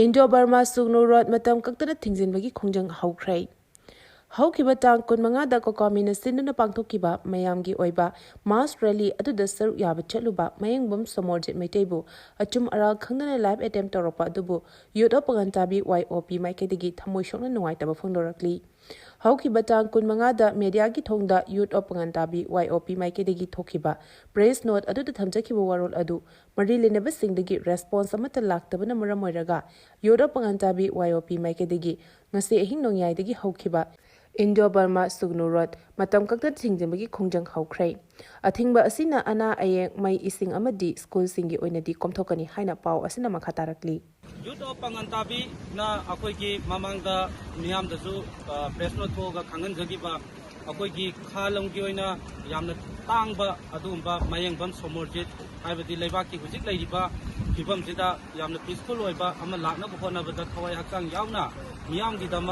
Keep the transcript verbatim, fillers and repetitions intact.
Indo ꯕꯔꯃꯥ ꯁꯨꯒꯅꯨ road ꯃꯇꯝ ꯀꯛꯇꯅ ꯊꯤꯡꯖꯤꯟꯕꯒꯤ ꯈꯣꯡꯖꯪ ꯍꯧꯈ꯭ꯔꯦ꯫ ꯍꯧꯈꯤꯕ ꯇꯥꯡ ꯀꯨꯟꯃꯉꯥꯗ ꯀꯣꯀꯥꯃꯤꯅ ꯁꯤꯟꯗꯨꯅ ꯄꯥꯡꯊꯣꯛꯈꯤꯕ ꯃꯌꯥꯝꯒꯤ ꯑꯣꯏꯕ ꯃꯥꯁ ꯔꯦꯂꯤ ꯑꯗꯨꯗ ꯁꯔꯨꯛ ꯌꯥꯕ ꯆꯠꯂꯨꯕ ꯃꯌꯦꯡꯕꯝ ꯁꯣꯃꯣꯔꯖꯤꯠ ꯃꯩꯇꯩꯕꯨ ꯑꯆꯨꯝ ꯑꯔꯥꯜ ꯈꯪꯗꯅ ꯂꯥꯏꯐ ꯑꯦꯇꯦꯝ ꯇꯧꯔꯛꯄ ꯑꯗꯨꯕꯨ ꯌꯨꯠ ꯑꯣꯐ ꯄꯥꯉꯟꯇꯥꯕꯤ, ꯋꯥꯏ ꯑꯣ ꯄꯤ, ꯃꯥꯏꯀꯩꯗꯒꯤ ꯊꯃꯣꯏ ꯁꯣꯛꯅ ꯅꯨꯡꯉꯥꯏꯇꯕ ꯐꯣꯡꯗꯣꯔꯛꯂꯤ꯫ ꯍꯧꯈꯤꯕ ꯇꯥꯡ ꯀꯨꯟꯃꯉꯥꯗ ꯃꯦꯗꯤꯌꯥꯒꯤ ꯊꯣꯡꯗ ꯌꯨꯠ ꯑꯣꯐ ꯄꯥꯉꯟꯇꯥꯕꯤ, ꯋꯥꯏ ꯑꯣ ꯄꯤ, ꯃꯥꯏꯀꯩꯗꯒꯤ ꯊꯣꯛꯈꯤꯕ ꯄ꯭ꯔꯦꯁ ꯅꯣꯠ ꯑꯗꯨꯗ ꯊꯝꯖꯈꯤꯕ ꯋꯥꯔꯣꯜ ꯑꯗꯨ ꯃꯔꯤ ꯂꯩꯅꯕꯁꯤꯡꯗꯒꯤ ꯔꯦꯁꯄꯣꯟꯁ ꯑꯃꯠꯇ ꯂꯥꯛꯇꯕꯅ ꯃꯔꯝ ꯑꯣꯏꯔꯒ ꯌꯨꯠ ꯑꯣꯐ ꯄꯥꯉꯟꯇꯥꯕꯤ, ꯋꯥꯏ ꯑꯣ ꯄꯤ, ꯃꯥꯏꯀꯩꯗꯒꯤ ꯉꯁꯤ ꯑꯍꯤꯡ ꯅꯣꯡꯌꯥꯏꯗꯒꯤ ꯍꯧꯈꯤꯕ ꯏꯟꯗꯣ ꯕꯔꯃꯥ ꯁꯨꯒꯅꯨ ꯔꯣꯗ ꯃꯇꯝ ꯀꯛꯇꯅ ꯊꯤꯡꯖꯤꯟꯕꯒꯤ ꯈꯣꯡꯖꯪ ꯍꯧꯈ꯭ꯔꯦ꯫ ꯑꯊꯤꯡꯕ ꯑꯁꯤꯅ ꯑꯅꯥ ꯑꯌꯦꯛ, ꯃꯩ, ꯏꯁꯤꯡ ꯑꯃꯗꯤ ꯁ꯭ꯀꯨꯜꯁꯤꯡꯒꯤ ꯑꯣꯏꯅꯗꯤ ꯀꯣꯝꯊꯣꯛꯀꯅꯤ ꯍꯥꯏꯅ ꯄꯥꯎ ꯑꯁꯤꯅ ꯃꯈꯥ ꯇꯥꯔꯛꯂꯤ꯫ ꯌꯨꯠ ꯑꯣꯐ ꯄꯥꯉꯟꯇꯥꯕꯤꯅ ꯑꯩꯈꯣꯏꯒꯤ ꯃꯃꯥꯡꯗ ꯃꯤꯌꯥꯝꯗꯁꯨ, ꯑ, ꯄ꯭ꯔꯦꯁ ꯅꯣꯠ ꯊꯣꯛꯑꯒ ꯈꯪꯍꯟꯖꯈꯤꯕ, ꯑꯩꯈꯣꯏꯒꯤ ꯈꯥ ꯂꯝꯒꯤ ꯑꯣꯏꯅ ꯌꯥꯝꯅ ꯇꯥꯡꯕ ꯑꯗꯨꯒꯨꯝꯕ ꯃꯌꯦꯡꯕꯝ ꯁꯣꯃꯣꯔꯖꯤꯠ, ꯍꯥꯏꯕꯗꯤ ꯂꯩꯕꯥꯛꯀꯤ ꯍꯧꯖꯤꯛ ꯂꯩꯔꯤꯕ ꯐꯤꯕꯝꯁꯤꯗ ꯌꯥꯝꯅ ꯄꯤꯁꯐꯨꯜ ꯑꯣꯏꯕ ꯑꯃ ꯂꯥꯛꯅꯕ ꯍꯣꯠꯅꯕꯗ ꯊꯋꯥꯏ ꯍꯛꯆꯥꯡ ꯌꯥꯎꯅ ꯃꯤꯌꯥꯝꯒꯤꯗꯃꯛ